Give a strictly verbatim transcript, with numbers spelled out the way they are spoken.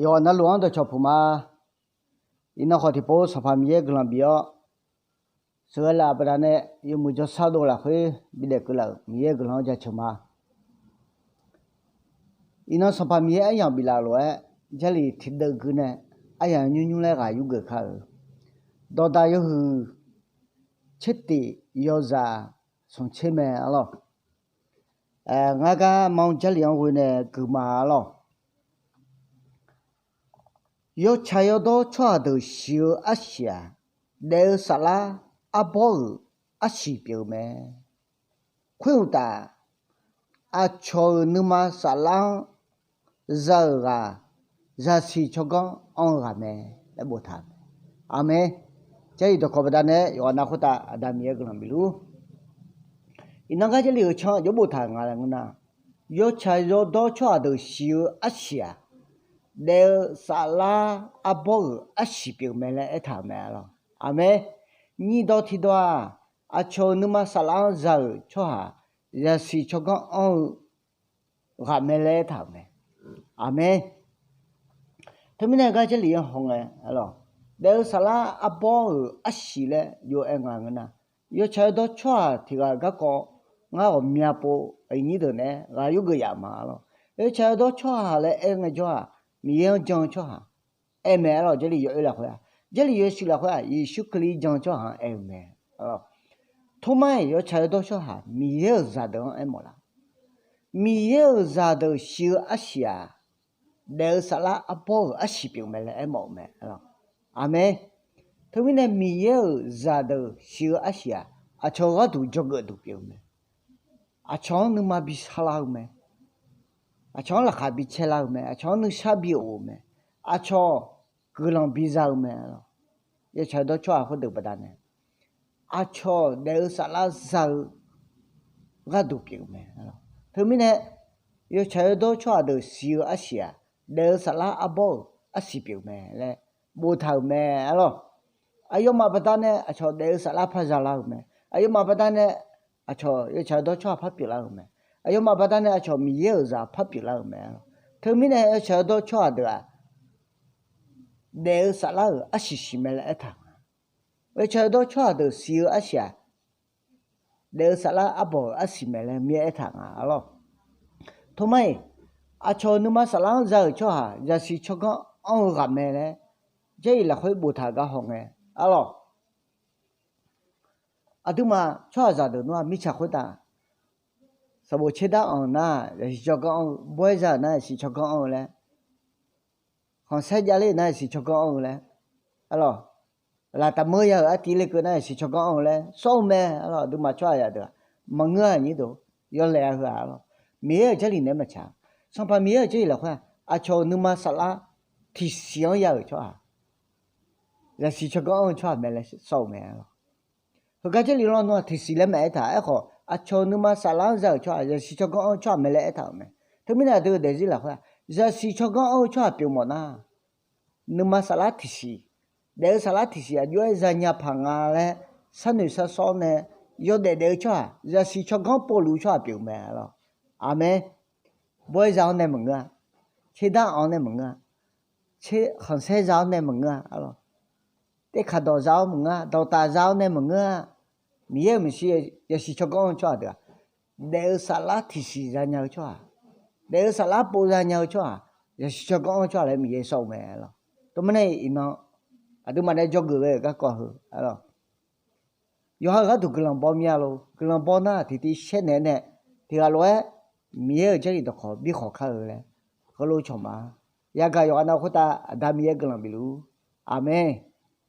Yawqghaq navluf-anr dawqcawq puq ma. Iqnan khawf tiqpov Sanqpaq Miqyaer guiqlanq bif-awr, sheuqghae laf baqdanae yawmuiq jawrshar dov lafkhoer bidaef keuv laf-euq Miqyaer guiqlanq-anr jaceuq ma. Iqnan Sanqpaq Miqyaer aryamq biflaf lof-aer, Jarlif tiqdeuv gui nae aryamq nymr nymr laer ghaq yurgeuf kar-euq. Dawqdaq yawhuiq tsertif yawzaq smq tser mae arlawr. Ngar gar ma-anr Jarlif-anr ghoe nae gui ma arlawr. Yawtsaq yawdawr tsawrhaq deuq siq-eu arsiq-aq, daef-eu saflar arbawr-euq arsiq pyeuf-eu mae. Khoeruqtaf, aqcawq-euq nuima saflar-anr za-euq ghaq, zaqsiq tsawrganr anr-eu ghaq mae laer boftaq-euq mae. Aqmeq. Jarlif dawqkawq baqdanae yawqghaq nav khoertav Aqda Miqyaer guiqlanq bifluf-ur. Iqnan gar Jarlif-euq can jawr boftaq-euq nga laer ngeur nar, yawtsaq yawdawr tsawrhaq deuq siq-eu arsiq-aq, daef-eu saflar arbawr-euq arsiq pyeuf mae laer aertaq-euq mae arlawr. Aqmeq. Nyiq dawq tiqdawq-aq, aqcawq-euq nuima saflar-anr za-euq tsawrhaq, zaqsiq tsawrganr anr-eu ghaq mae laer aertaq-euq mae. Aqmeq. Teumirnae gar Jarlif-anr hawngae arlawr, daef-eu saflar arbawr-euq arsiq laer jov-aer nga ngeur nar, yawtsaq yawdawr tsawrhaq tiq ghaq garkawv ngar ghawqmya pov aqyuif nyir deuq naeq-aer ghaq yurgeuf yaf ma arlawr. Yawtsaq yawdawr tsawrhaq laer aer ngaejawr-aq, Miqyaer-anr jan-eu tsawrhaq aer mae arlawr. Jarlif yawoer lafkhoer-aq, Jarlif yawshuif lafkhoer-aq, Yeqsur Kali jan-eu tsawrhaq-anr aer-eu mae arlawr. Tormar-iq yawtsaq yawdawr tsawrhaq Miqyaer-euq zaqdeuq-anr aermawf laf. Miqyaer-euq zaqdeuq siq-eu arsiq-aq, daef-eu saflar arbawr-euq arsiq pyeuf mae laer aermawf-euq mae arlawr. Aqmeq. Teumirnae Miqyaer-euq zaqdeuq siq-eu arsiq-aq, aqcawq-eu gharduq dzawgeuf duq pyeuf-eu mae. Aqcawq-anr nuima bi sharlar-eu mae. Aqcawq-anr laqkhaq bi caelar-eu mae. Aqcawq-anr nuisar bi of-eu mae. Aqcawq guiqlanq biza-eu mae arlawr. Yawtsaq yawdawr tsawrhaq khoerdeuq baqdanae, aqcawq daef-eu saflar za-eu gharduq pyeuf-eu mae arlawr. Teumirnae yawtsaq yawdawr tsawrhaq deuq siq-eu arsiq-aq, daef-eu saflar arbawr-euq arsiq pyeuf mae laer boftaq-euq mae arlawr. Aqyawfmaf baqdanae aqcawq daef-eu saflar par zalar-euq mae. Aqyawfmaf baqdanae aqcawq yawtsaq yawdawr tsawrhaq par pyeuflar-euq mae. Aqyawfmaf baqdanae aqcawq Miqyaer-euq zaq par pyeuflar-euq mae arlawr. Teumirnae yawtsaq yawdawr tsawrhaq deuq-aq, daef-eu saflar-euq arsiq siq mae laer aertaq nga. Yawtsaq yawdawr tsawrhaq deuq siq-eu arsiq-aq, daef-eu saflar arbawr-euq arsiq mae laer Miqyaer aertaq nga arlawr. Tormar-iq, aqcawq-euq nuima saflar-anr za-euq tsawrhaq zaqsiq tsawrganr anr-eu ghaq mae laer Jarlif lafkhoer boftaq gar hawngae arlawr. Aqduimaf tsawrhaqzaq deuq nar-aq mirtsaq khoertav sanqbof tserdar anq nar-aq zaqsiq tsawrganr anr-eu, bawr-aer za-euq nar-aq zaqsiq tsawrganr anr-eu laer, khanqsaer javler-euq nar-aq zaqsiq tsawrganr anr-eu laer arlawr, laqtaf meur ya-euq artiv lekeuv nar-aq zaqsiq tsawrganr anr-eu laer sawr-eu mae arlawr. Aqduimaf tsawrhaqzaq deuq-aq maqngeur-a nyir deuq, yawlaeq-a heu-aq arlawr. Miqyaer-euq Jarlif naeq-aer maqtsaq, Sanqpaq Miqyaer-euq Jarlif lafkhoer-aq aqcawq-euq nuima saflar tiqsiq-anr ya-euq tsawrhaq, zaqsiq tsawrganr anr-eu tsawrhaq mae laer sawr-eu mae arlawr. Heugar Jarlif lawr nar-aq tiqsiq laer maqaer taq. Aerkhawf aqcawq-euq nuima saflar-anr za-euq tsawrhaq zaqsiq tsawrganr anr-eu tsawrhaq mae laer aertaq-euq mae. Teumirnae aqdui-euq daefzir lafkhoer-aq zaqsiq tsawrganr anr-eu tsawrhaq pyeuf mawf nar, nuima saflar tiqsiq, daef-eu saflar tiqsiq aqjox-aer zanya paq nga laer sharnoeq sharsawr nae yawdaef daef-eu tsawrhaq zaqsiq tsawrganr povluf-eu tsawrhaq pyeuf mae arlawr. Aqmeq. Bawr-aer za-awr nae maqngeur-a, tserdar anq-awr nae maqngeur-a, khanqsaer za-awr nae maqngeur-a arlawr, terkaq dawq za-awr maqngeur-a, dawqtaf za-awr nae maqngeur-a. Miqyaer-euq maeqshi zaqsiq tsawrganr anr-eu tsawrhaq deuq-aq, daef-eu saflar tiqsiq zanya-eu tsawrhaq, daef-eu saflar pov zanya-eu tsawrhaq, zaqsiq tsawrganr anr-eu tsawrhaq laer Miqyaer sawr-eu mae arlawr. Teumirnae iqnan aqduimaf nae dzawgeuf ghae-euq garkawv heu arlawr, yawqha-euq gharduq guiqlanq baw mya lor. Guiqlanq baw nar-aq tiqtiv shaer naeq-aer nae tiq ghaq lof-aer Miqyaer-euq Jarlif dawqkawq bi khawq kar-eu laer heulof cawq ma. Yagaq yawqghaq nav khoertav Aqda Miqyaer guiqlanq bifluf-ur. Aqmeq.